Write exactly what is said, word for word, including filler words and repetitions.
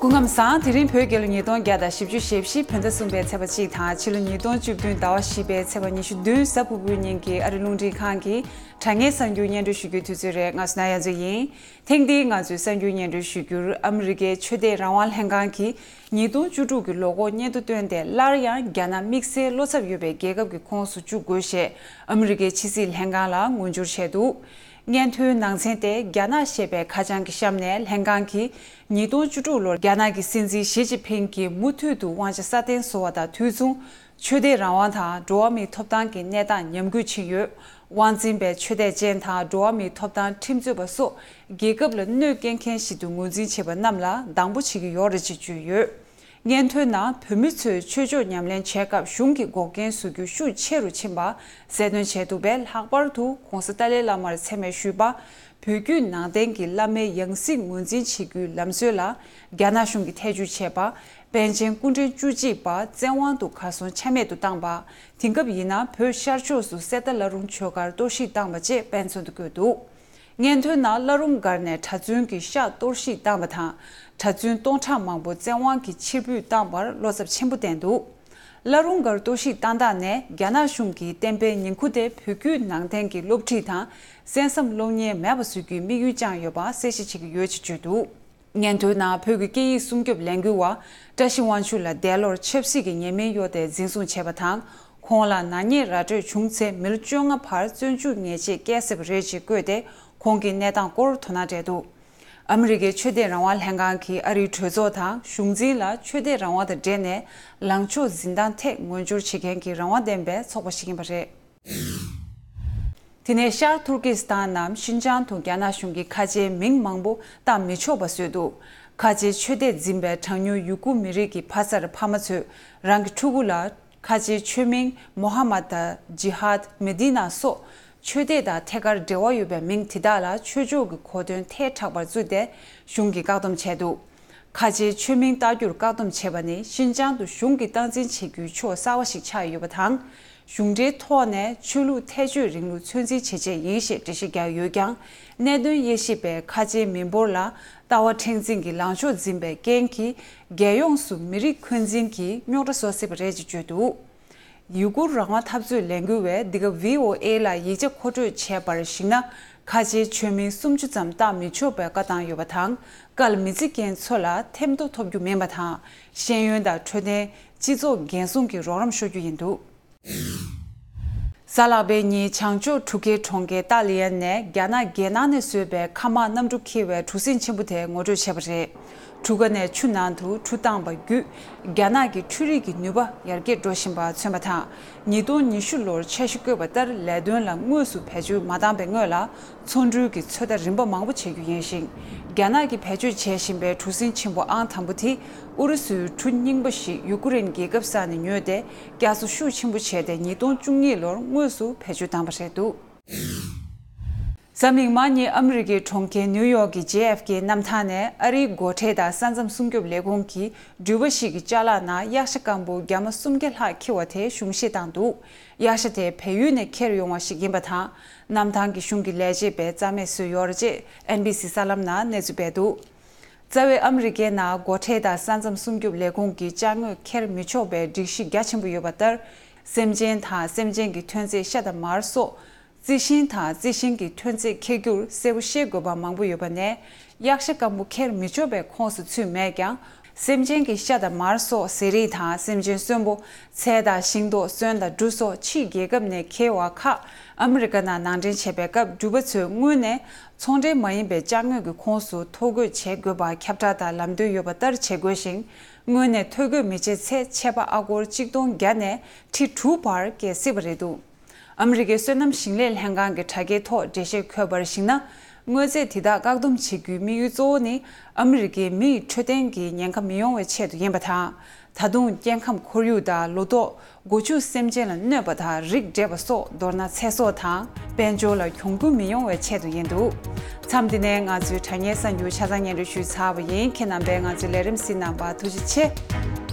སྐུ་ཁམས་བཟང་། དེ་རིང་བོད་རྒྱལ་ལོ་ཉིས་སྟོང་བརྒྱ་དང་བཞི་བཅུ་ཞེ་བཞི་བོད་ཟླ་གསུམ་པའི་ཚེས་པ་གཅིག་དང་ཕྱི་ལོ་ཉིས་སྟོང་བཅུ་བདུན་ཟླ་བ་བཞི་པའི་ཚེས་པ་ཉི་ཤུ་བདུན་གཟའ་ཕུར་བུའི་ཉིན་གྱི་ཨ་རི་རླུང་འཕྲིན་ཁང་གི་དྲ་བརྙན་གསར་འགྱུར་སྙན་སྒྲོན་ཞུ་རྒྱུའི་དུས་ཚོད་རེད། ང་སུ་ན་ཡ་མཚོ་ཡིན། ཐེངས་འདིའི་ང་ཚོའི་གསར་འགྱུར་སྙན་སྒྲོན་ཞུ་རྒྱུར། ཨ་མི་རི་ཀའི་ཆོས་དད་རང་དབང་ལྷན་ཁང་གིས་ཉིས་སྟོང་བཅུ་དྲུག་གི་ལོ་འཁོར་སྙན་ཐོ་བཏོན་ཏེ། སླར་ཡང་རྒྱ་ནག་དམིགས་བསལ་བློ་འཚབ་ཡོད་པའི་རྒྱལ་ཁབ་ཀྱི་ཁོངས་སུ་བཅུག་དགོས་ཞེས་ཨ་མི་རི་ཀའི་ཕྱི་སྲིད་ལྷན་ཁང་ལ་མངོན་འགྱུར་བྱས་འདུག། སྙན་ཐོའི་ནང་ཚན་དེ་རྒྱ་ནག་ཞེས་པའི་ཁ་བྱང་གི་གཤམ་ནས། ལྷན་ཁང་གིས་ཉིས་སྟོང་བཅུ་དྲུག་ལོར་རྒྱ་ནག་གི་སྲིད་འཛིན་ཞི་ཅིན་ཕིང་གིས་མུ་མཐུད་དུ་དབང་ཆ་སྲ་བརྟན་བཟོ་བ་དང་དུས་མཚུངས། ཆོས་དད་རང་དབང་དང་འགྲོ་བ་མིའི་ཐོབ་ཐང་གི་གནས་སྟངས་ཉམས་རྒུད་ཕྱིན་ཡོད། དབང་འཛིན་པས་ཆོས་དད་ཅན་དང་འགྲོ་བ་མིའི་ཐོབ་ཐང་ཁྲིམས་རྩོད་པ་སོགས་རྒྱལ་ཁབ་ལ་གནོད་སྐྱེལ་མཁན་ཞིག་ཏུ་ངོས་འཛིན་བྱེད་པ་རྣམས་ལ་སྡང་པོ་བྱེད་ཀྱི་ཡོད་རེད་ཅེས་བརྗོད་ཡོད། སྙན་ཐོའི་ནང་བོད་མི་ཚོས་ཆོས་ཕྱོགས་ཉམས་ལེན་བྱེད་སྐབས་གཞུང་གིས་འགོག་རྐྱེན་བཟོ་རྒྱུ་ཤུགས་ཆེ་རུ་ཕྱིན་པ་གསལ་སྟོན་བྱས་འདུག་པས། ལྷག་པར་དུ་༸གོང་ས་ཏཱ་ལའི་བླ་མར་མཚན་སྨད་ཞུས་པ། བོད་བརྒྱུད་ནང་བསྟན་གྱི་བླ་མའི་ཡང་སྲིད་ངོས་འཛིན་བྱེད་རྒྱུའི་ལམ་སྲོལ་ལ་རྒྱ་ནག་གཞུང་གིས་ཐེ་ཇུས་བྱས་པ། པཎ་ཆེན་སྐུ་ཕྲེང་བཅུ་གཅིག་པ་བཙན་དབང་དུ་གར་སོང་ཆ་མེད་དུ་བཏང་པ། དེང་སྐབས་ཡིན་ན་བོད་ཤར་ཕྱོགས་སུ་གསེར་རྟ་བླ་རུང་ཆོས་སྒར་གཏོར་བཤིག་བཏང་པ་བཅས་དཔེ་མཚོན་དུ་བཀོད་འདུག། སྙན་ཐོའི་ནང་བླ་རུང་སྒར་ནས་གྲྭ་བཙུན་གྱི་ཤག་གཏོར་བཤིག་བཏང་པ་དང་། གྲྭ་བཙུན་སྟོང་ཕྲག་མང་པོ་བཙན་དབང་གིས་ཕྱིར་འབུད་བཏང་པར་བློ་འཚབ་ཆེན་པོ་བསྟན་འདུག། བླ་རུང་སྒར་གཏོར་བཤིག་བཏང་སྟངས་ནས་རྒྱ་ནག་གཞུང་གིས་བསྟན་པའི་ཉིང་ཁུ་དེ་བོད་བརྒྱུད་ནང་བསྟན་གྱི་སློབ་ཁྲིད་དང་གསན་བསམ་སློབ་གཉེར་མེད་པ་བཟོ་རྒྱུའི་དམིགས་ཡུལ་བཅངས་ཡོད་པ་གསལ་བཤད་བྱེད་ཀྱི་ཡོད་ཅེས་བརྗོད་འདུག། སྙན་ཐོའི་ནང་བོད་ཀྱི་སྐད་ཡིག་སྲུང་སྐྱོབ་ལས་འགུལ་བ་བཀྲ་ཤིས་དབང་ཕྱུག་ལ་འདས་ལོར་ཆབ་སྲིད་ཀྱི་ཉེས་མིང་གཡོགས་ཏེ་འཛིན་བཟུང་བྱས་པ་དང་། ཁོང་ལ་ནག་ཉེས་ར་སྤྲོད་བྱུང་ཚེ་མི་ལོ་བཅོ་ལྔ་བར་བཙོན་འཇུག་ཉེས་ཆད་བཀལ་སྲིད་པ་རེད་ཅེས་བཀོད་དེ། ཁོང་གི་གནས་སྟངས་སྐོར་དོ་སྣང་སྤྲད་འདུག། ཨ་མི་རི་ཀའི་ཆོས་དད་རང་དབང་ལྷན་ཁང་གིས་ཨ་རིའི་གྲོས་ཚོགས་དང་གཞུང་འཛིན་ལ་ཆོས་དད་རང་དབང་དང་འབྲེལ་ནས་ལངས་ཕྱོགས་འཛིན་སྟངས་ཐད་ངོས་སྦྱོར་བྱེད་མཁན་གྱི་རང་དབང་ལྡན་པའི་ཚོགས་པ་ཞིག་ཡིན་པ་རེད། དེ་ནས་ཤར་ཐུར་ཀི་སི་ཐན་ནམ་ཤིན་ཅང་དུ་རྒྱ་ནག་གཞུང་གིས་ཁ་ཆེའི་མིང་མང་པོ་བཏགས་མི་ཆོག་པ་བཟོས་འདུག། ཁ་ཆེའི་ཆོས་དད་འཛིན་པའི་གྲངས་ཉུང་ཡུ་གུར་མི་རིགས་ཀྱི་ཕ་སར་ཕ་མ་ཚོས་རང་གི་ཕྲུ་གུ་ལ་ཁ་ཆེའི་ཆོས་མིང་མོ་ཧ་མད་དང་ཇི་ཧད། མེ་དི་ན་སོགས་ཆོས་དད་དང་ཐད་ཀར་འབྲེལ་བ་ཡོད་པའི་མིང་དེ་དག་ལ་ཆོས་ཕྱོགས་ཀྱི་གོ་དོན་ཐལ་དྲགས་པར་བརྩིས་ཏེ་གཞུང་གིས་བཀག་སྡོམ་བྱས་འདུག། ཁ་ཆེའི་ཆོས་མིང་བཏགས་རྒྱུར་བཀག་སྡོམ་བྱས་པ་ནི་ཤིན་ཅང་དུ་གཞུང་གིས་སྟངས་འཛིན་བྱེད་རྒྱུའི་ཕྱོགས་གསར་བ་ཞིག་ཆགས་ཡོད་པ་དང་། གཞུང་འབྲེལ་ཐོག་ནས་ཆོས་ལུགས་ཐལ་སྤྱོད་རིང་ལུགས་ཚོད་འཛིན་བྱེད་ཆེད་ཡིན་ཞེས་འགྲེལ་བཤད་བརྒྱབ་ཡོད་ཀྱང་། གནད་དོན་དབྱེ་ཞིབ་པས་ཁ་ཆེའི་མི་འབོར་ལ་ལྟ་བ་མཁྲེགས་འཛིན་གྱི་ལངས་ཕྱོགས་འཛིན་པའི་རྐྱེན་གྱིས་རྒྱལ་ཡོངས་སུ་མི་རིགས་འཁོན་འཛིན་གྱི་རྙོག་དྲ་བཟོ་སྲིད་པ་རེད་ཅེས་བརྗོད་འདུག། ཡུ་གུར་རང་དབང་འཐབ་རྩོད་ལས་འགུལ་བས་འདི་ག་བྷི་ཨོ་ཨེ་ལ་ཡིག་ཆ་མཁོ་སྤྲོད་བྱས་པར་གཞིགས་ན། ཁ་ཆེའི་ཆོས་མིང་སུམ་ཅུ་ཙམ་བཏགས་མི་ཆོག་པའི་བཀའ་བཏང་ཡོད་པ་དང་། བཀའ་ལ་མི་བརྩི་མཁན་ཚོ་ལ་ཐེམ་ཐོ་ཐོབ་རྒྱུ་མིན་པ་དང་། ཤེས་ཡོན་དང་འཕྲོད་བསྟེན། སྤྱི་ཚོགས་འགན་སྲུང་གི་རོགས་རམ་ཤོར་རྒྱུ་ཡིན་འདུག། གཟའ་ལྷག་པའི་ཉིན་བྱང་ཕྱོགས་ཊུར་ཀེ་གྲོང་ཁྱེར་ཏཱ་ལི་ཡན་ནས་རྒྱ་ནག་རྒྱལ་ནང་ནས་བཟོས་པའི་མཁའ་དམག་གནམ་གྲུ་འཁྱེར་བའི་གྲུ་གཟིངས་ཆེན་པོ་དེ་ངོ་སྤྲོད་བྱས་པ་རེད། གྲུ་ཁ་ནས་ཆུ་ནང་དུ་གྲུ་བཏང་བ་བརྒྱུད་རྒྱ་ནག་གི་འཕྲུལ་རིག་གི་ནུས་པ་ཡར་རྒྱས་འགྲོ་བཞིན་པ་མཚོན་པ་དང་། ཉིས་སྟོང་ཉི་ཤུ་ལོར་འཆར་གཞི་བཀོད་པ་ལྟར་ལས་དོན་ལ་དངོས་སུ་བེད་སྤྱོད་མ་བཏང་པའི་སྔོན་ལ་ཚོང་འགྲུལ་གྱི་ཚོད་ལྟ་རིམ་པ་མང་པོ་བྱེད་རྒྱུ་ཡིན་ཞིང་། རྒྱ་ནག་གིས་བེད་སྤྱོད་བྱེད་བཞིན་པའི་གྲུ་གཟིངས་ཆེན་པོ་ཨང་དང་པོ་དེ་ཨུ་རུ་སུའི་གྲུ་རྙིང་པ་ཞིག་ཡུ་ཀེ་རེན་རྒྱལ་ཁབ་ས་ནས་ཉོས་ཏེ། བསྐྱར་གསོ་ཤུགས་ཆེན་པོ་བྱས་ཏེ་ཉིས་སྟོང་བཅུ་གཉིས་ལོར་དངོས་སུ་བེད་སྤྱོད་བཏང་པ་རེད་འདུག། འཛམ་གླིང་མ་ཉེས་ཨ་མི་རི་ཀའི་གྲོང་ཁྱེར་ནིའུ་ཡོག་གི་ཇེ་ཨེཕ་ཀེ་གནམ་ཐང་ནས་ཨ་རིའི་སྒོ་ཁྲལ་དང་ས་མཚམས་སྲུང་སྐྱོབ་ལས་ཁུངས་ཀྱིས་འགྲུལ་པ་ཞིག་གི་ཅ་ལག་ནང་གཡག་ཤ་སྐམ་པོ་རྒྱ་མ་སུམ་བརྒྱ་ལྷག་འཁྱེར་བ་དེ་གཞུང་བཞེས་བཏང་འདུག། གཡག་ཤ་དེ་བལ་ཡུལ་ནས་འཁྱེར་ཡོང་བ་ཞིག་ཡིན་པ་དང་། གནམ་ཐང་གི་གཞུང་གི་ལས་བྱེད་པས་རྩ་མེད་བཟོས་ཡོད་རེད་ཅེས་ཨེན་བི་སི་གསར་ལམ་ནང་གནས་ཚུལ་སྤེལ་འདུག། རྩ་བའི་ཨ་མི་རི་ཀའི་ནང་སྒོ་ཁྲལ་དང་ས་མཚམས་སྲུང་སྐྱོབ་ལས་ཁུངས་ཀྱིས་ཅ་དངོས་འཁྱེར་མི་ཆོག་པའི་སྒྲིག་གཞི་རྒྱ་ཆེན་པོ་ཡོད་པ་ལྟར། སེམས་ཅན་དང་སེམས་ཅན་གྱི་ཐོན་རྫས་ཤ་དང་མར་སོགས། རྩི་ཤིང་དང་རྩི་ཤིང་གི་ཐོན་རྫས་འཁྱེར་རྒྱུར་གསལ་པོ་ཤེས་དགོས་པ་མང་པོ་ཡོད་པ་ནས། གཡག་ཤ་སྐམ་པོ་འཁྱེར་མི་ཆོག་པའི་ཁོངས་སུ་ཚུད་མེད་ཀྱང་། སེམས་ཅན་གྱི་ཤ་དང་མར་སོགས་ཟས་རིགས་དང་སེམས་ཅན་གསོན་པོ། ཚལ་དང་ཤིང་ཏོག་སོན་དང་འབྲུ་སོགས་ཕྱིའི་རྒྱལ་ཁབ་ནས་འཁྱེར་བ་ཁག་ཨ་མི་རི་ཀ་ནང་ནང་འདྲེན་བྱས་པའི་སྐབས་འགྲུལ་པ་ཚོས་སྔོན་ནས་ཚོང་འབྲེལ་མ་ཡིན་པའི་ཅ་དངོས་ཀྱི་ཁོངས་སུ་ཐོ་འགོད་བྱེད་དགོས་པ་ཁྱབ་བསྒྲགས་དང་ལམ་སྟོན་ཡོད་པ་ལྟར་བྱེད་དགོས་ཤིང་། སྔོན་ནས་ཐོ་འགོད་མི་བྱེད་ཚེ་ཆད་པ་ཨ་སྒོར་གཅིག་སྟོང་བརྒྱ་ནས་ཁྲི་དྲུག་བར་བཀལ་སྲིད་པ་རེད་འདུག། ཨ་མི་རི་ཀའི་སོ་ནམ་ཞིང་ལས་ལྷན་ཁང་གི་དྲ་རྒྱའི་ཐོག་འགྲེལ་བཤད་འཁོད་པར་གཞིགས་ན། དངོས་རྫས་དེ་དག་བཀག་སྡོམ་བྱེད་རྒྱུའི་དམིགས་ཡུལ་གཙོ་བོ་ནི་ཨ་མི་རི་ཀའི་མི་ཡི་འཕྲོད་བསྟེན་གྱི་ཉེན་ཁ་མི་ཡོང་བའི་ཆེད་དུ་ཡིན་པ་དང་། ད་དུང་སྐྱེ་ཁམས་ཁོར་ཡུག་དང་ལོ་ཏོག་སྒོ་ཕྱུགས་སེམས་ཅན་ལ་གནོད་པ་དང་རིགས་འདྲེས་པ་སོགས། མདོར་ན་ཚེ་སྲོག་དང་དཔལ་འབྱོར་ལ་གྱོང་གུན་མི་ཡོང་བའི་ཆེད་དུ་ཡིན་འདུག། མཚམས་འདི་ནས་ང་ཚོའི་དྲ་བརྙན་གསར་འགྱུར་ཆ་ཚང་སྙན་སྒྲོན་ཞུས་ཚར་བ་ཡིན། ཁྱེད་རྣམ་པས་ང་ཚོའི་ལས་རིམ་གཟིགས་གནང་བར་ཐུགས་རྗེ་ཆེ།